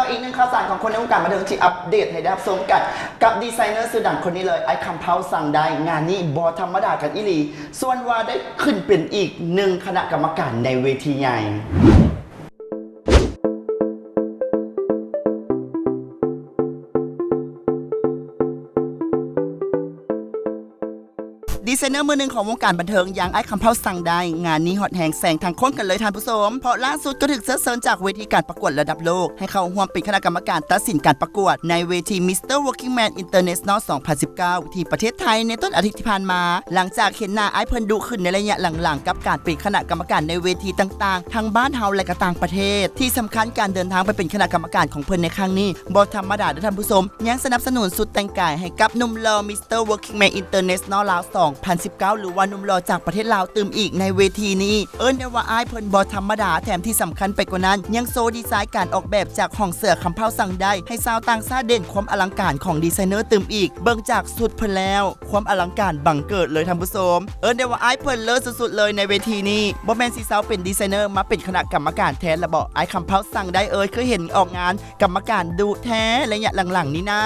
ອີກໜຶ່ງຂ່າວສານຂອງຄົນໃນວົງການບັນເທີງທີ່ອັບເດດໃຫ້ໄດ້ຮັບຊົມກັນ ກັບດີໄຊເນີຊື່ດັງຄົນນີ້ເລີຍ ອ້າຍຄຳເພົາ ສັງໄດ. ງານນີ້ບໍ່ທຳມະດາກັນອີ່ຫຼີ ສ່ວນວ່າໄດ້ຂຶ້ນເປັນອີກໜຶ່ງຄະນະກຳມະການໃນເວທີໃຫຍ່. ດີໄຊເນີມືໜຶ່ງຂອງວົງການບັນເທີງ ຢ່າງອ້າຍຄຳເພົາ ສັງໄດ ງານນີ້ຮອດແຮງແຊງທັງຄົນກັນເລີຍທ່ານຜູ້ຊົມ ເພາະລ່າສຸດກໍຖືກເຊີນເຊີນຈາກເວທີການປະກວດລະດັບໂລກ ໃຫ້ເຂົ້າຮ່ວມເປັນຄະນະກຳມະການຕັດສິນການປະກວດ ໃນເວທີ Mister Working Man International ສອງພັນສິບເກົ້າ ທີ່ປະເທດໄທໃນຕົ້ນອາທິດທີ່ຜ່ານມາ. ຫຼັງຈາກເຫັນໜ້າອ້າຍເພິ່ນດຸຂຶ້ນໃນໄລຍະຫຼັງໆ ກັບການເປັນຄະນະກຳມະການໃນເວທີຕ່າງໆ ທັງບ້ານເຮົາ ແລະ ກະຕ່າງປະເທດ. ທີ່ສຳຄັນ ການເດີນທາງໄປເປັນຄະນະກຳມະການຂອງເພິ່ນໃນຄັ້ງນີ້ ບໍ່ທຳມະດາເດີ້ທ່ານຜູ້ຊົມ ຍັງສະໜັບສະໜູນຊຸດແຕ່ງກາຍໃຫ້ກັບໜຸ່ມຫຼໍ່ Mister Working Man International ລາວ ສອງພັນສິບເກົ້າ ຫຼືວ່າໜຸ່ມຫຼໍ່ຈາກປະເທດລາວຕື່ມອີກໃນເວທີນີ້. ເອີ້ນໄດ້ວ່າອ້າຍເພິ່ນບໍ່ທຳມະດາ ແຖມທີ່ສຳຄັນໄປກວ່ານັ້ນ ຍັງໂຊດີໄຊການອອກແບບຈາກຫ້ອງເສື້ອຄຳເພົາ ສັງໄດ ໃຫ້ຊາວຕ່າງຊາດໄດ້ເຫັນຄວາມອະລັງການຂອງດີໄຊເນີຕື່ມອີກ. ເບິ່ງຈາກຊຸດເພິ່ນແລ້ວ ຄວາມອະລັງການບັງເກີດເລີຍທ່ານຜູ້ຊົມ ເອີ້ນໄດ້ວ່າອ້າຍເພິ່ນເລີດສຸດໆເລີຍໃນເວທີນີ້. ບໍ່ແມ່ນຊິເຊົາເປັນດີໄຊເນີ ມາເປັນຄະນະກຳມະການແທນລະເບາະ ອ້າຍຄຳເພົາ ສັງໄດເອີຍ? ຄືເຫັນອອກງານກຳມະການດຸແທ້ໄລຍະຫຼັງໆນີ້ນາ.